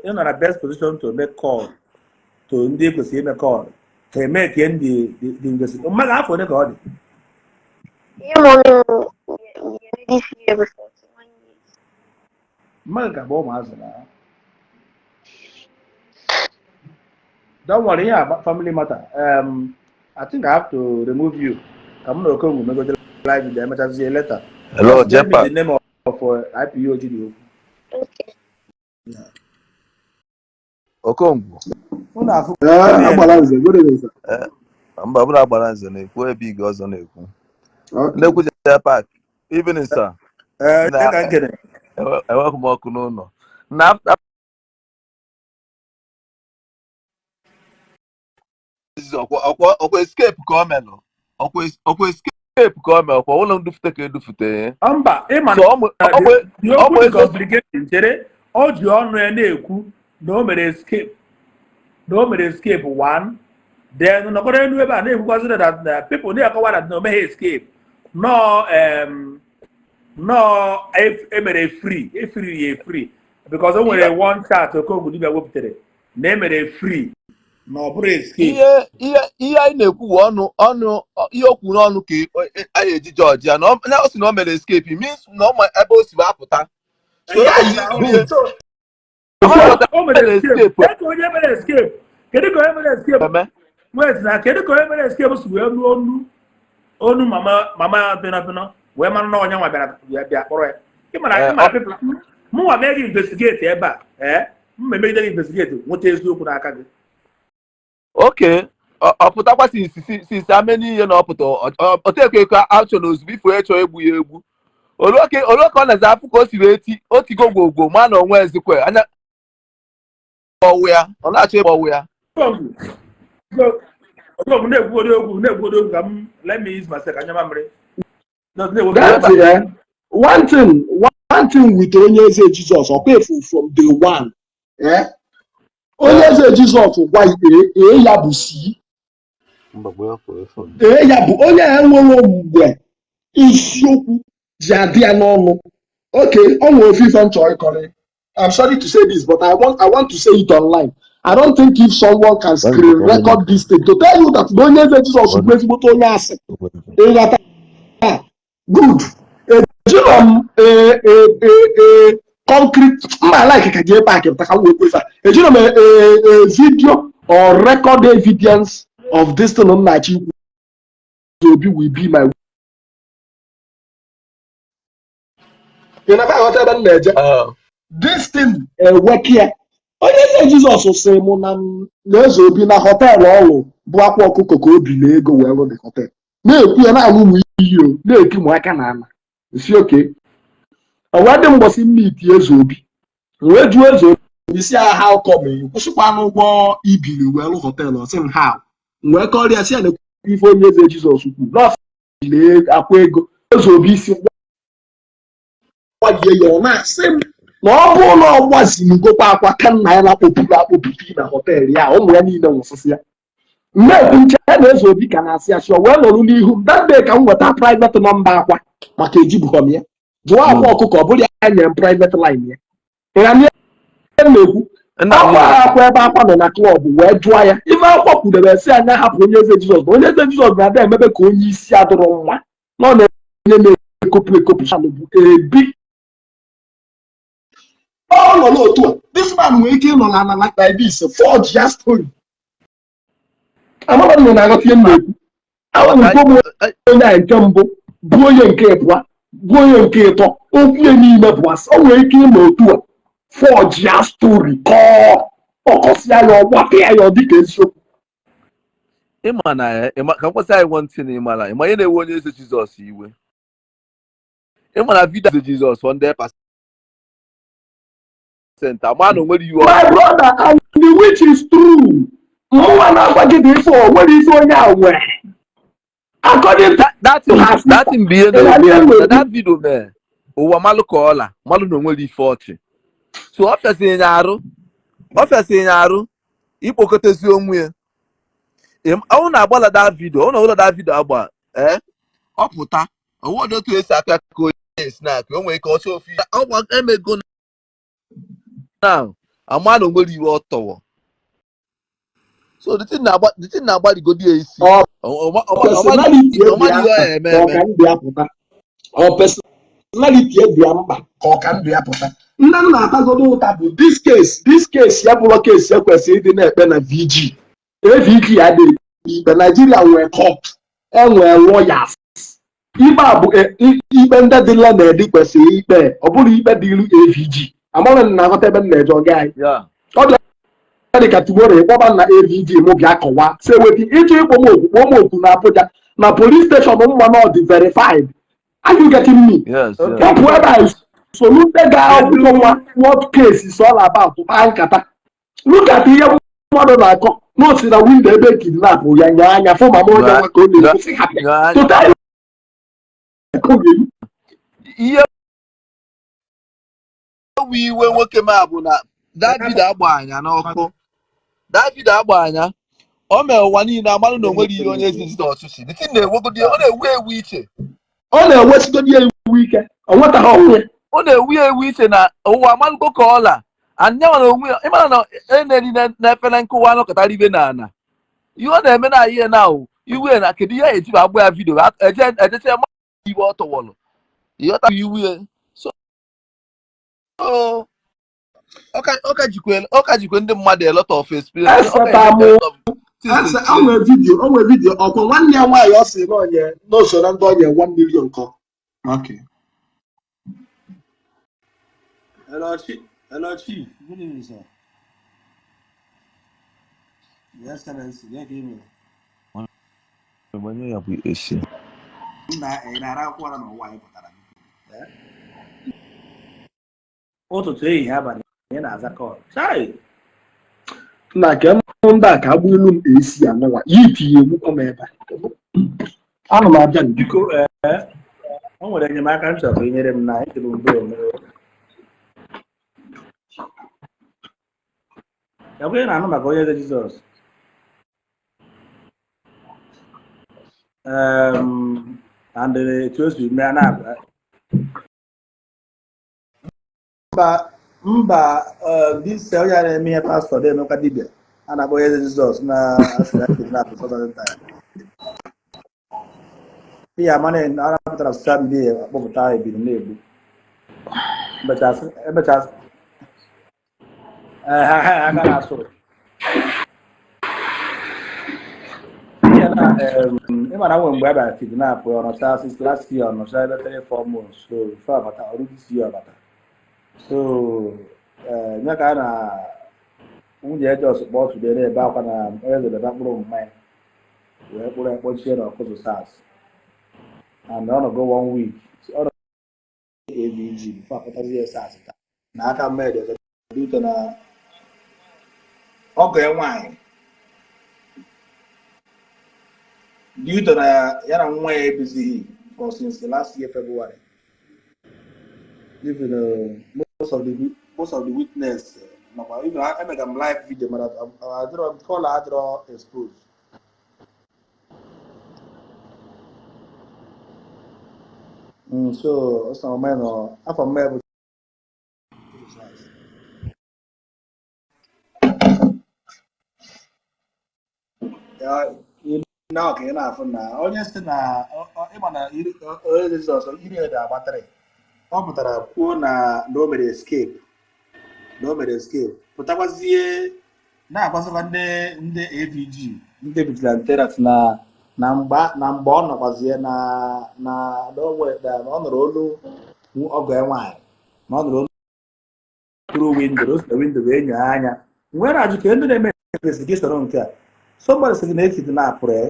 ị nọ na best position to make call to ndị kwesịrị ime call ka eme ka ndị the investigation. Mmadụ afọ ole ka ọ dị? Ihe mummy m ga-eme this year bụ 41 years. Mmadụ ga-agba ụmụazị na don't worry, ihe a family matter. I think I have to remove you ka m na Okongwu megotere. Live video emechazie later. Hello, Just tell me Jepa. the name of IPOG dị okwu. Okay. Okongwu. Unu afụ Ee, agbara nze, good evening, sir. Eh, mba, ọ bụrụ agbara nze na-ekwu ebe ige ọzọ na-ekwu. Okay. Nnekwu Jepa, evening, sir. Ee, Na ka nkene. Enweghị m ọkụ n'ụlọ. Na after ọkwa escape ka o melụ. Ọkwa escape ka o melụ. Ọkwa ụlọ ndufute ka edufute. Mba, ịma So na ọ mụ ọ mụ the ọ okwu mụ dị ezo complicated. Chere, o ji ọnụ ya na-ekwu na o mere escape, na o mere escape one, then nọkọrọ elu ebe a na-ekwukwazị that na people na-akọwa that na o meghe escape, nọọ nọọ emere free, efiri ya free, because o nwere one chat Okongwu dibịa wepụtara na emere free, na ọ bụrụ escape. Ihe anyị na-ekwu bụ ọnụ ihe o kwuru n'ọnụ ka anyị eji judge ya na o si na o mere escape. It means na ọ ma ebe o si wee apụta, so ya yi Good. So ọ o mere mere escape. escape. Kedu ka onye mere escape, kedu ka onye mere escape Eme. Wait, na kedu ka onye mere escape si wee nụ onu mama pịnọ pịnọ wee mara na onye nwa bịara bịa kpọrọ ya? Ịmara ịmara people, mụnwa mee gị investigate ebe a, ee, m emegide gị investigate, nweta eziokwu n'aka gị. Okay, ọ pụtakwa since ameni ihe na ọ pụta otekwe eko action ozugbo ifo chọọ egbu ya egbu oluoke ka ọ na-eze afụ ka o si wee ti o tigo gwogwo ma na onwe ezikwe anya ọwụ ya ọ na-achọ ịgba ọwụ ya. Okongwu, na-ekwugodi okwu, na-ekwugodi okwu, ka m let me use myself ka nyama mmiri. Just na-ekwu. That's it, eh? One thing with onye eze Jizọs, ọkwa efu from day one. Eh? Onye eze Jizọs gwa ee, ee ya bụ si. Ee ya bụ onye a enwere mgbe isiokwu ji adị ya n'ọnụ. Okay, ọ nwere ofe ife m chọrọ ịkọrọ. I'm sorry to say this, but I want to say it online. I don't think if someone can screen record this thing to tell you that na onye eze Jizọs bụ ezigbote onye asị. Ịghọta? Good. Ejiro m a concrete mma like ka jee paaki pụta ka m wee kwefa. Ejiro m a video or record evidence of this thing m na-achọ ikwu. Obi will be my ị na aghọta ebe m na-eje? This thing eweki ya. Onye eze Jizọs sị mụ na m na eze obi na hotel ọlụ bụ akwa ọkụkọ ka obi na ego wee lụ the hotel, na-ekwu ya, na-aṅụ ụmụ iyi, o na-eti mụ aka na ala si oke o wee dị mgbọsị mmiti eze obi wee jụọ eze obi si ya, "How come ị kwụsịkwa n'ụgwọ ibiri wee lụ hotel?" Ọ sị m, "How?" M wee kọrọ ya, si ya na ife onye eze Jizọs kwuru nọọsụ lee akwa ego eze obi si gbalie ya. Ọ na-asị m na ọ bụrụ na ọ gbazirigokwa akwa ka nna ya na-akpọpụrụ akpọpụta na hotel ya, ụmụ ya niile nwụsịsị ya. Na-ekwu nche ya na eze obi ka na-asị asị, o wee nọrụ n'ihu m that day ka m nweta private number akwa maka ejibughọ m ya jụọ akwa ọkụkọ, ọ bụrụ ya nyere m private line ya. Ị na ihe m na-ekwu? Nna m. Akwa akwa ebe akwa nọ na club wee jụọ ya ife akwa kwudebe, sị anya hapụ onye eze Jizọs, na onye eze Jizọs na-abịa emebe ka onye isi adụrụ nwa na ọ na-enye na-ekopụ ekopụ bụ ebi ọ nọ n'otu a. This man nwere ike ịnọ na like this forge ya story. Amara m na aghọta ihe m na-ekwu. Ahụrụ m onye a nke mbụ bụ onye nke ịbụa bụ onye nke ịtọ, okwu ya niile bụ asị. O nwere ike ịnọ otu a forge ya story, kọọ ọkọsịa ya, ọgbapịa ya, ọ dịka eziokwu. Ịma na ya ịma ka m kwesị anyị nwantị na ịmara ịma ihe na-ewe onye eze Jizọs iwe. Ịma na video eze Jizọs 100% ama na o nwere iwe. My brother, and the which is true, mụnwa na-agwa gị dị ife o nwere ife onye a nwere according to That thing her that thing bụ ihe Ị na-anụ ihe m na-ewe na-ekwu? na that video mee ụwa malụ ka ọla malụ na o nwere ife ọchị, so ọ fịasịrị ya arụ, ọ fịasịrị ya arụ ikpokọtazi onwe ya. Ọ na-agbala that video, ọ na-agbala that video agba ee, ọ pụta ọwọdụ otu esi apịa ka onye esi na-akụ o nwere ike ọchọ ofu ọgba emego now ama na o nwere iwe ọ tọwọ. So the thing na-agbaligodi ya isi. Ọ Ọ personality dị ọma ya ihe ọ mkpa ya eme ka ọ eme ka ndụ ya pụta. Ọ personality dị ya mkpa ka ọ ka ndụ ya pụta. Nne m na-atagodo ụta bụ this case ya bụrụ case ekwesịrị ịdị na-ekpe na VG AVG adịghị ikpe. Nigeria nwee court, enwee lawyers. Ikpe a bụ ikpe ndị dị learned kwesịrị ikpe, ọ bụrọ ikpe dịrị AVG. Amara m na-aghọta ebe m na-eje ọga anyị. Ọ dị ka tomorrow ịkpọba na AVG mụ bịa kọwaa sị eweta ịchọ ịkpọ m oku, kpọọ m oku na Abuja na police station mma na ọ dị verified. Are you getting me? Yes, yes. Kpọpụ ebe a solu ndị ga-akwụkwọ nwa what case is all about kpaa nkata. Look at ihe mmadụ na-akọ na o si na window ebe kidnap ya nye anya fụ mama onye nwa ka ọ na-ekwusị ha bịa total. Ihe ewu iwe nwoke m a bụ na that video agba anya n'ọkụ, that video agba anya o mere ụwa niile amalụ na o nwere ihe onye eze Jizọs si the thing na-ewegodi, ọ na-ewu ewu iche. Ọ na-ewesigodi ya ewu ike ọ nwetaghị onwe. Ọ na-ewu ewu iche na ụwa amalụgo ka ọla anya na onwe ya ịmara na eneri n'efere nkụwa anọkọtara ibe na ana ihe ọ na-eme na ihe na ahụ iwe na kedu ihe eji agba ya video eje ejeche ma iwe ọ tọwọlụ ịghọta iwu ya. So ọ ka jikwe ndị mmadụ a lot of experience. Ọ ka Eseta enye mụ. a lot of things to Ese o nwee video, o nwee video ọkwa nwanne ya nwaanyị ọ sị na onye na o so na ndị onye 1 million kọ. Okay. Hello, Chief. Hello, Chief. Good evening, sir. Your Excellency, yeah, good evening. Gbanye ya bụ esi. Nna, ị na-ara akwụkwọ ara n'ụwa anyị pụtara. Eh? Ụtụtụ, ehihie, abalị, ị na-aza call. Chai! Na ka m ndị a ka agba ilu m esi anụwa ya itinye egbukwa m ebe a. Ana m abịa. Biko, ee, o nwere enyemaka m chọrọ inyere m na ejiri mgbe omere. Ya bụ, ị na-anụ maka onye eze Jizọs. And etu o si mee na mba mba this onye a na-eme ihe pastọ na-emekwa dibịa a na-akpọ onye eze Jizọs na asị na kidnap thousand times ihe ama na anapụtara social media akpọpụta ebiri na-egbu emechasị emechasị ha ha aka na-asụ ihe na ị mara nwe mgbe a bịara kidnap ọ nọcha since last year, ọ nọcha ebe 3-4 months, so before abata ọrụ this year ọbata. So nye ka a na nwunye Ejọs kpọọ today na-ebe akwa na onye eze bịa kpụrụ mmanya wee kpụrụ ya kpọchie na ọkụzụ SARS and ọ nọgo one week. So, ọ nọ AVG before akpọtazi ya SARS taa na aka mmadụ ọzọ dị ụtọ na ọgọ ya nwaanyị dị ụtọ na ya na nwa ya ebizighị for since last year February. Even most of the witness nakwa even emega m live video mana adịrọ call adịrọ expose. So ọ sị na ọma ya nọ afọ mma ya bụ Ya, ị na ka ị na-afụ na onye si na ịma na onye Jizọs iri ede agbatịrị ọ pụtara kwuo na na o mere escape, na o mere escape, pụtakwazie na-agwazikwa ndị AVG, ndị vigilante na na mgbe ọ nọkwazie na na na o na ọ nụrụ olu ọgọ ya nwaanyị, na ọ nụrụ olu through window, o si na window wee nyoo anya nwere ajụ ka ndị na-eme investigation nke a. Somebody sị gị na ekidnapụrụ ya,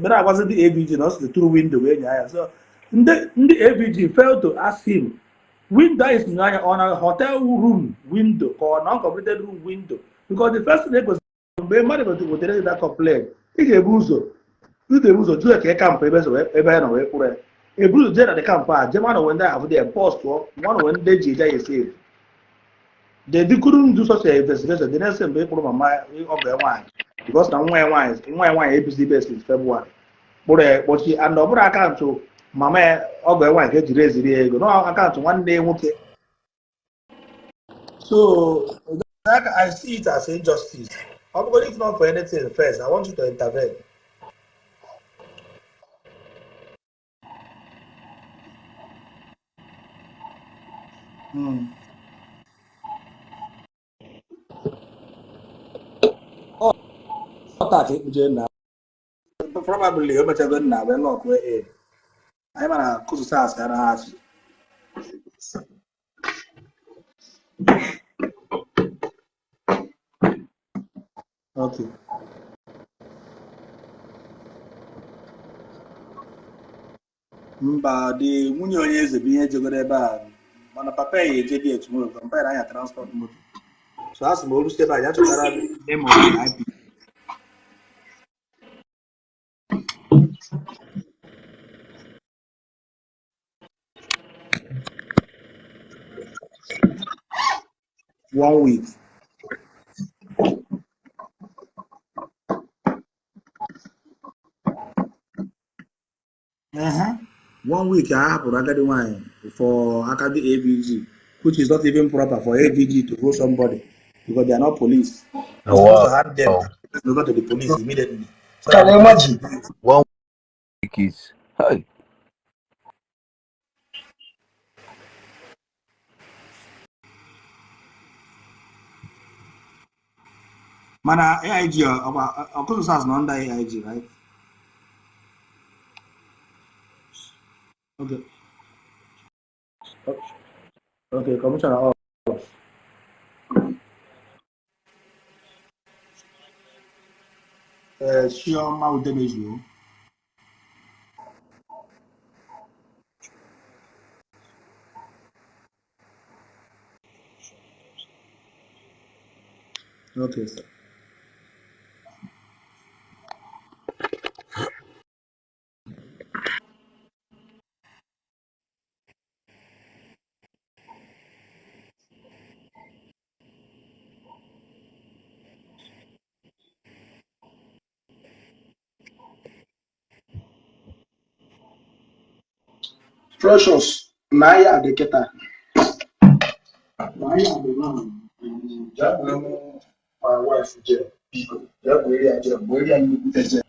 mere agwazi ndị AVG na ọ sị through window wee nyoo anya. So ndị AVG fail to ask him window ahụ si nyoo anya, ọ na hotel room window ka ọ na uncompleted room window, because the first thing ekwesịrị mgbe mmadụ wetere gị that complaint, ị ga-ebu ụzọ jụọ ya ka ị camp ebe so ebe ya nọ wee kpụrụ ya. Ebu ụzọ jee na the camp a jee mana onwe ndị ahụ dị post nwa na onwe ndị eji eje ya esave. They couldn't do such a investigation. The next thing bụ ịkpụrụ mama ọgọ ya nwaanyị because na nwa ya nwaanyị ebizi ibe since February, kpụrụ ya kpọchi. And ọ bụrụ account mama ya ọgọ ya nwaanyị ka ejiri eziri ya ego na account nwanne ya nwoke. So that, I see it as injustice. Ọ bụgodị if not for anything, first I want you to intervene. Ọ taa ka ekpuje nna, probably o mechago nna wee lock wee in. Anyị mara kụsụsụ asị anaghị achị. Okay. Mba, dị nwunye onye eze bụ ihe jegoro ebe a, mana papa ya eje dị tomorrow ka mpa ya na-anya transport moto. So a sị m o rute ebe a, ya chọtara name of the IP. One week. Uh-huh. One week a hapụrụ agadi nwanyị for aka ndị AVG, which is not even proper for AVG to hold somebody because they are not police. You're supposed to hand them over to the police immediately so Can that you the police imagine? will do it. One week is hey. Mana AIG ọkụzụ SARS nọ under AIG, right? Okay. Okay, Commissioner Ops. Chioma Udemezuo. Okay, sir. Precious na ya dị kịta na ya dị na jee gburu my wife jee, biko jee gburu ya, jee gburu ya nnukwute jee,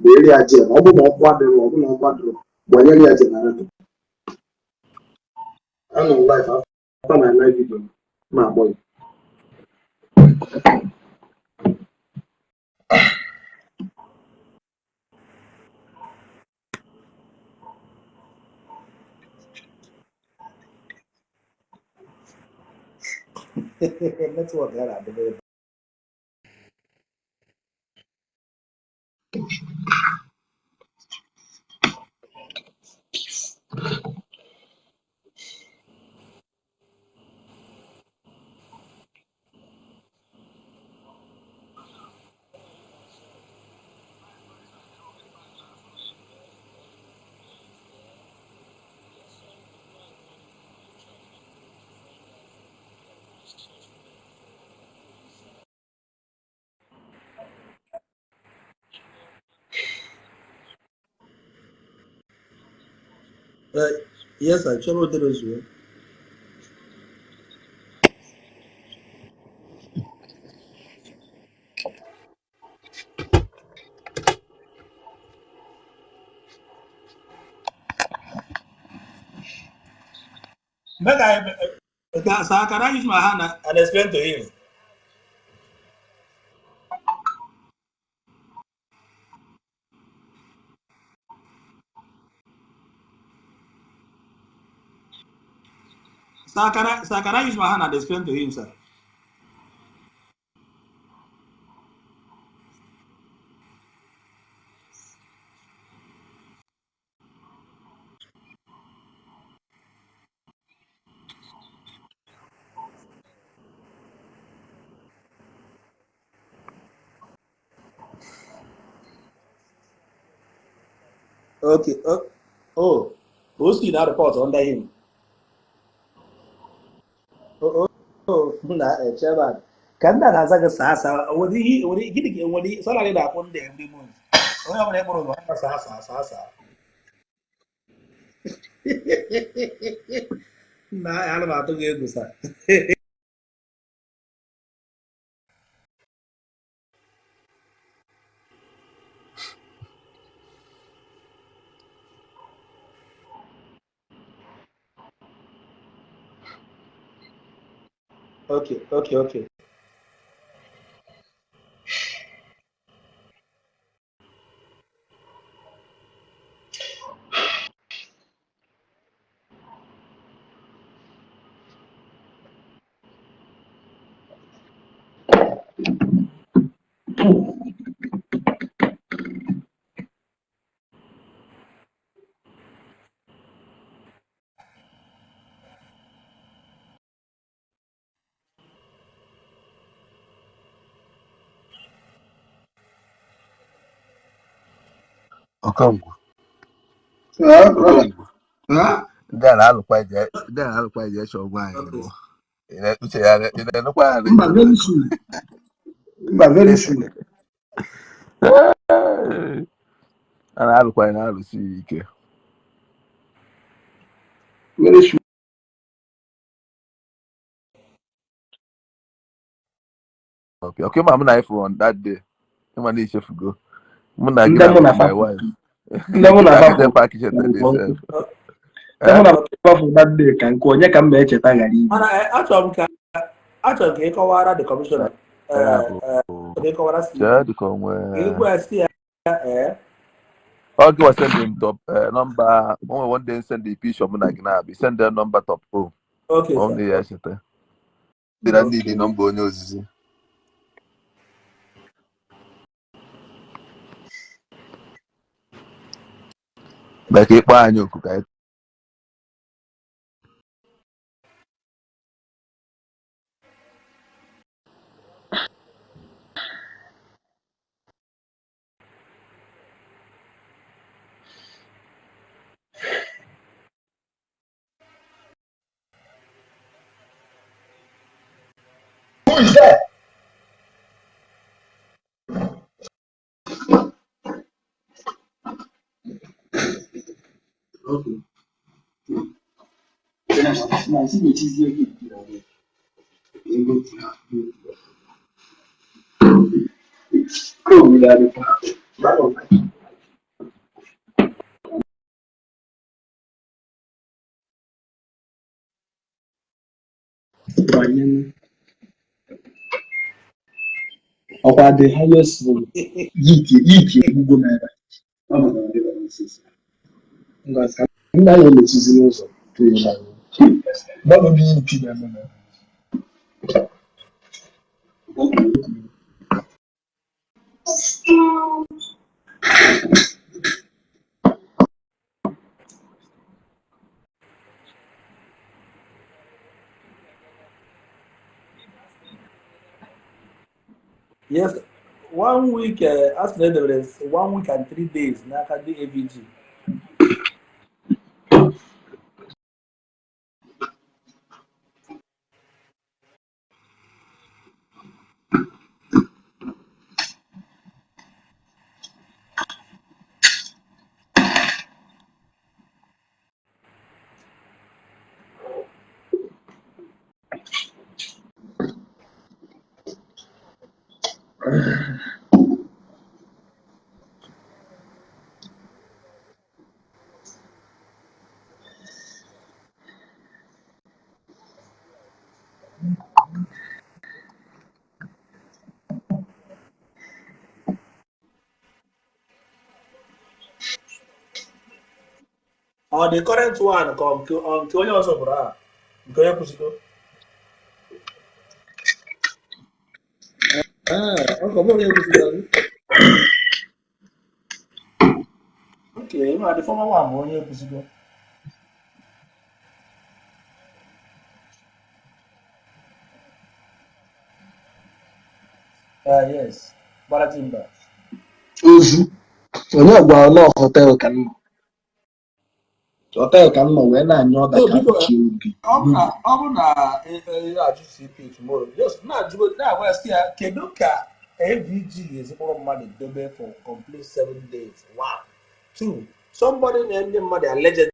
gburu ya jee. Ọ bụ na ọkụ adịrọ, ọ bụ na ọkụ adịrọ, gbanyere ya generator. Anọ m live after my live video ma agbọ ya. Network ya na-adị very Yes, sir. Chioma Udemezuo. Make I, sir, can I use my hand and explain to him? Sir, can I use my hand and explain to him, sir? Okay. Oh, who's now report under him? Oh, oh, na chairman. Ka nna na-aza gị saa saa, nwere ihe nwere gịnị ka nwere salary na-akwụ ndị every month. Onye ọbụla ịkpọrọ ụzọ ha saa saa saa saa. Nna, ana m atụ gị egwu saa. Okay. Okongwu. Eh, brother. Okongwu. Eh? Ndị a na-alụkwa ije, ndị a na-alụkwa ije ịchọ ọgwụ anyị Okay. bụ. Uche ya, ị na-enukwa ya Mba, redio. very soon. Mba, very soon. A na-alụkwa anyị na-alụsi ya ike. Very soon. Okay, okay, ma mụ na ifụ on that day. Ịma na ichefugo. Mụ na gị Ndị na mụ na my fa wife. ndị mụ na Ka fa Peter fụ Park ka chetara nkụ. itself. Ndị mụ Eh? na fa fụ that day ka nkụ, onye ka m ma-echeta ghara ibu. Mana achọrọ m ka ị kọwara the commissioner, Ya bụ ka ị kọwara CP, chee dịka onwe ka ị gwa ya si ya ee ọ gị wa send him top number onwe one day send the picture mụ na gị na-abịa send them number top o okay ọ sir. na ya echeta dị na ndị dị nọmba onye ozizi maka ịkpọ anyị oku ka anyị Who is there? Okay. Ọkwa the highest yiki yiki egbugo m ebe. Nna ya emechizi n'ụzọ tụrụ ya. Mmadụ bụ yiki na-eme na. Yes, one week, as na edebere 1 week and 3 days n'aka ndị AVG. Ọ the current one ka ọ nke ọ nke onye ọzọ bụrụ a nke onye kwụsịgo. Ah, ọ ka ọ bụrụ onye kwụsịgo. Okay, ma the former one bụ onye kwụsịgo. Ah, yes. Gbara timba. Ozu onye gwara na hotel ka m nọ, hotel ka m nọ wee na-anya ọda So ka biko, akpọchie obi. ọ bụ na ị na-ajụ CP tomorrow, just na-ajụ, na-agwa ya sị ya kedu ka AVG ga-esi kpọrọ mmadụ dobe for complete 7 days? One, two, somebody na-enye mmadụ alleged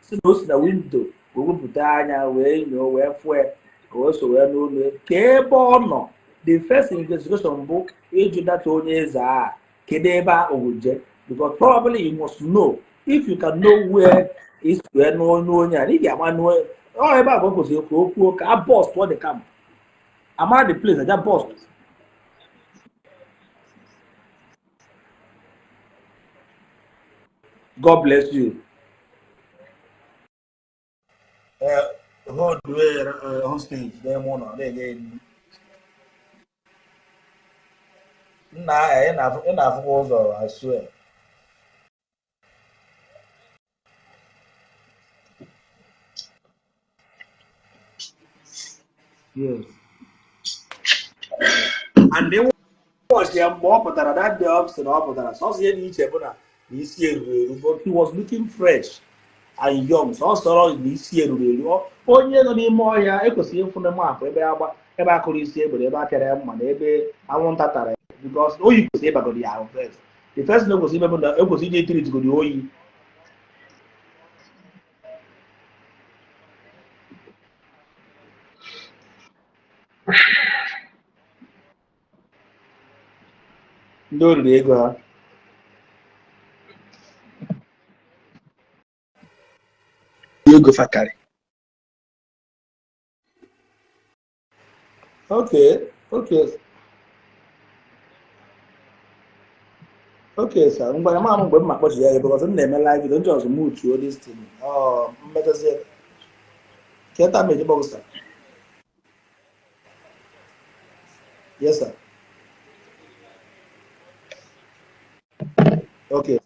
si na o si na window wee wepụta anya wee nyoo wee fụọ ya ka o so wee n'ụlọ ya. Ka ebe ọ nọ, the first investigation bụ ịjụ data onye eze a, kedu ebe a oje, because probably you must know, if you can know where is wee n'onye onye a, ị ga-ama n'onye ọ ebe a bụ o kwesịrị ka o kwuo ka a bust ọ the camp, amara the place aja bust. God bless you. Hold hostage n'ime ụlọ na-enye nri. Nna, ị na-afụkwa ụzọ, I swear. Yes. And they watch ya mgbe ọ pụtara that day, ọ sị na ọ pụtara, sọsọ ihe dị iche bụ na na isi eruru eru, but he was looking fresh and young. Sọsọ na isi eruru eru. Onye nọ n'ime ọhịa ekwesịghị ịfụ na map ebe agba, ebe akụrụ isi egbere, ebe apịara ya mma na ebe anwụnta tara ya, because oyi kwesịrị ịbagodi ya ahụ first. The first thing ekwesịrị ime bụ na ekwesịrị ije treatgodi oyi. Ndị o riri ego ha. Ego fakarị. Okay, sir. Ngwa, ma m mgbe m ma kpọchi ya, because m na-eme live video ndị ọzọ, mute this thing. Ọ mmechazi keta m eji kpọgụ, sir. Yes, sir. Okay.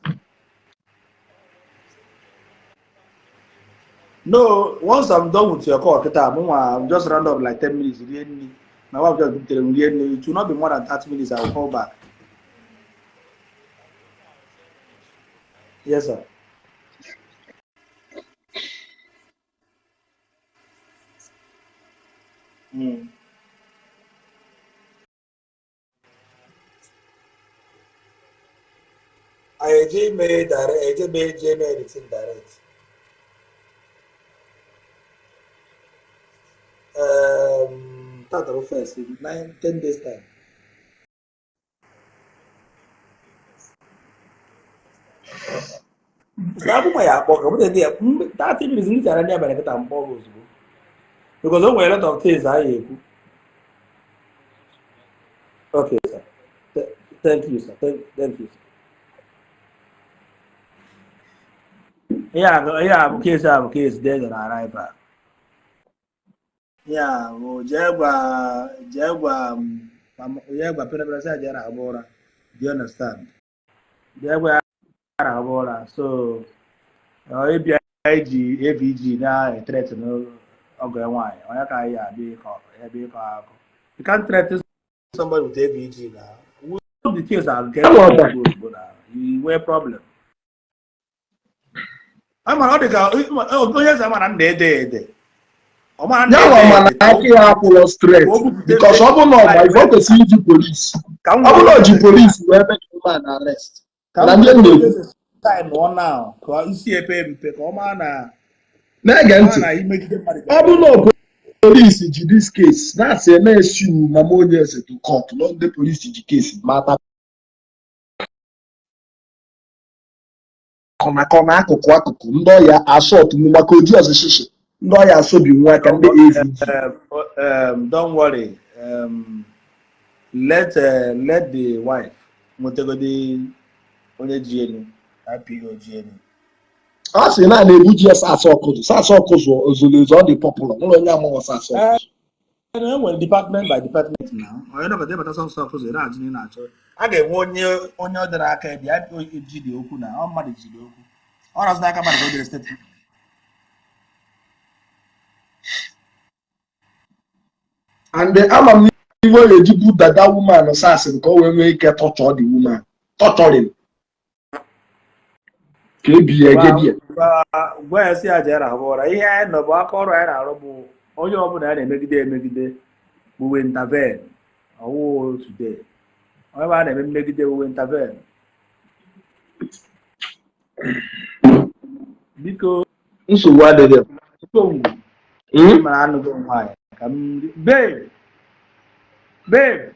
No, once I'm done with your call, kita, I'm just round up like 10 minutes. Rie nri. My wife just butere m, rie nri. It will not be more than 30 minutes. I will call back. Yes, sir. I eje mee direct, eje mee, eje mee anything direct. Tata bụ first, 9, 10 days time. So abụ ma ya akpọ ka mụ na ya 30 minutes ndị chara ndị abalị kịta mkpọ gị ozugbo. Because o nwere a lot of things anyị ekwu. Okay, sir. Thank you, sir. Thank you, sir. Ihe a bụ case, a bụ case dead on arrival. Ya bụ jee gwa pere pere sị jee rahụ ụra. Do you understand? Jee gwa ya rahụ ụra. So ịbịa iji AVG na-ethreaten ọgọ ya nwaanyị, onye ka anyị abịa ịkọ ebe ịkọ akụ. You can't threaten somebody with AVG now. The case are get ozugbo na you nwee problem. Ama ọ dị ka onye eze mara na ede ede. Ọ mara na Ya nwa ede mana ede. aka ya akwụlọ straight, because ọ bụ na ọgba ife o kwesịrị iji polisi, Ka m ọ bụ na o ji polisi wee mee the man arrest. Ka Na m ndị m were na-ekwu eze time ọ now ka isi epe mpe, ka ọ maa na na-ege ọ ntị na imegide mmadụ. Ọ bụ na polisi ji this case na-asị na-esi mama onye eze to court, na ndị polisi ji case mata kọna akụkụ akụkụ ndị ọya asọtụ maka oji ọzịsịsị ndị ọya asọbi nwa aka ndị AVG. Don't worry. Let the wife nwetagodi onye ji elu, IPO ji elu. A sị na na-ebu ji ya SARS ọkụzụ, SARS ọkụzụ ozuru ezu, ọ dị popular, nwere onye amaghọ SARS ọkụzụ. E nwere department by department na onye nọbata ịbata sọsọ ọkụzụ na-ajụ na ị na-achọ a ga-enwe onye ọ dara aka ebe IPO ji dị okwu na ọ mmadụ ji dị okwu, ọ razụ n'aka mmadụ ka o dere statement. And ama m n'iwe ọ ga-eji bu dada woman SARS nke o wee nwee ike torture the woman, torturing ka ebi ya ege die. Gwa ya si ya jee rahụ ụra. Ihe anyị nọ bụ aka ọrụ anyị na-arụ bụ onye ọbụla a na-emegide emegide bụ we intervene. Ọwụ today, onye ọbụla a na-eme mmegide bụ we intervene. Biko. Nsogbu adịghị. Biko ngwu. Mara anụgo m nwaanyị ka m babe, babe,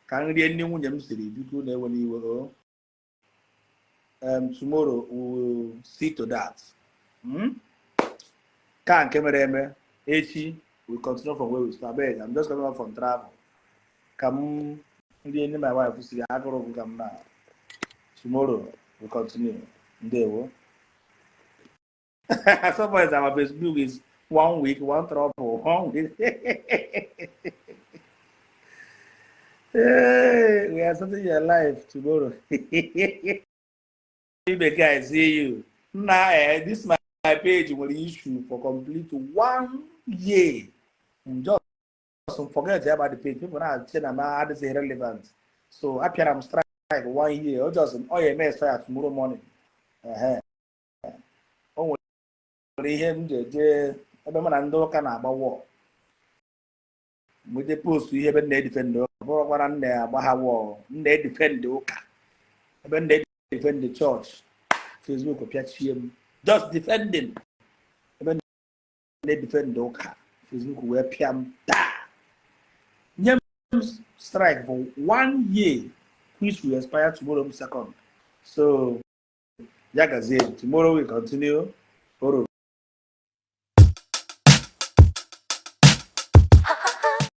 ka m rie nri nwunye m siri. Biko, na-ewe n'iwe o. Tomorrow we will see to that. Ka nke mere eme echi, we continue from where we start. Abeg, I'm just coming back from travel, ka m rie nri my wife siri, agụrụ gụ ka m na. Tomorrow we continue. Ndewo. Somebody's our Facebook is one week, one trouble, one week. are starting your life tomorrow. Ibe guy, see you. Nna, this my page nwere issue for complete one year. Just forget about the page. People na-ache na ma adịghị relevant. So apịara m strike one year. O just ọ ya eme expire tomorrow morning. Ehe. O nwere ihe m ji eje ebe mụ na ndị ụka na-agba wọl. Mgbe je post ihe ebe m na-edefend ụka, bụrụkwara m na-agba ha wọl, m na-edefend ụka, ebe m na-edefend the church, Facebook pịachie m. Just defending ebe m na-edefend ụka, Facebook wee pịa m taa, nye m strike for one year, which will expire tomorrow second. So ya gazie, tomorrow we continue. Oro.